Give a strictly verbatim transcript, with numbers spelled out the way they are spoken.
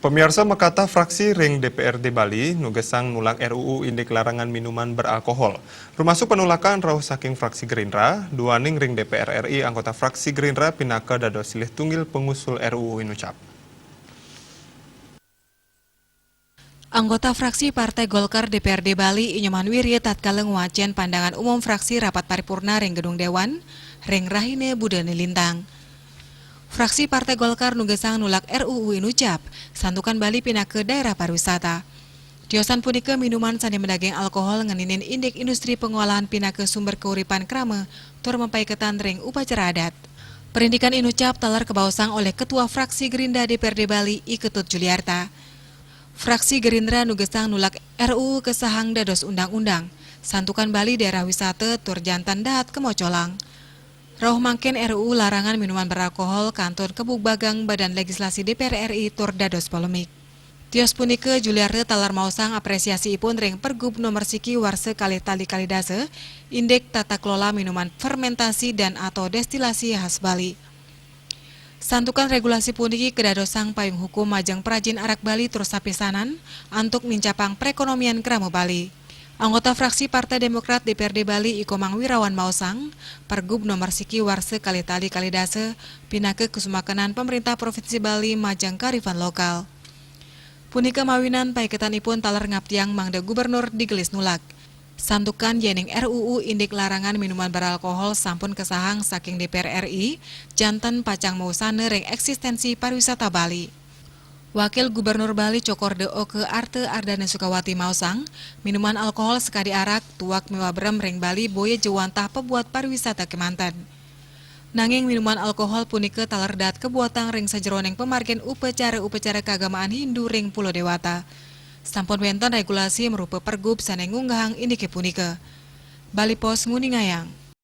Pamiarsa, makata fraksi ring D P R D Bali nugesang nulak R U U indik larangan minuman beralkohol. Rumasuk penolakan rauh saking fraksi Gerindra, duaning ring D P R R I anggota fraksi Gerindra pinaka dados silih tunggil pengusul R U U inucap. Anggota fraksi Partai Golkar D P R D Bali, I Nyoman Wiria, tatkala ngwacén pandangan umum fraksi rapat paripurna ring Gedung Dewan, ring rahina Buda Nilintang. Fraksi Partai Golkar nugesang nulak R U U inucap, santukan Bali pinaka daerah pariwisata. Tiosan punika, minuman sané madaging alkohol ngeninin indik industri pengolahan pinaka sumber kauripan krama tur mapaiketan ring upacara adat. Parindikan inucap taler kabaosang olih Ketua Fraksi Gerindra D P R D Bali, I Ketut Juliarta. Fraksi Gerindra nugesang nulak R U U kesahang dados undang-undang, santukan Bali daerah wisata tur janten dahat kamocolang. Rauh mangkin, R U U larangan minuman beralkohol kantun kabugbagang Badan Legislasi D P R R I tur dados polemik. Tios punika, Juliarta taler maosang apresiasi ipun ring Pergub Nomor Siki Warsa Kalih Tali Kalih Dasa, indik tata kelola minuman fermentasi dan atau destilasi khas Bali. Santukan regulasi puniki kadadosang payung hukum majeng prajin arak Bali tur sapisanan antuk nincapang perekonomian krama Bali. Anggota fraksi Partai Demokrat D P R D Bali, I Komang Wirawan, maosang, Pergub Nomor Siki Warsa Kalih Tali Kalih Dasa pinaka kasumakenan Pemerintah Provinsi Bali majeng karifan lokal. Punika mawinan paiketanipun taler ngaptiang mangda Gubernur digelis nulak. Santukan yéning R U U indik larangan minuman beralkohol sampun kasahang saking D P R R I, janten pacang mawusana ring eksistensi pariwisata Bali. Wakil Gubernur Bali Cokor D O K Arte Ardana Sukawati maosang, minuman alkohol sakadi arak, tuak miwah berem ring Bali boya ja wantah pabuat pariwisata kémanten. Nanging minuman alkohol punika taler dahat kabuatang ring sajeroning pamargin upacara-upacara kaagamaan Hindu ring Pulo Dewata. Sampun wénten regulasi marupa pergub sané ngunggahang indiké punika. Bali Post nguningayang.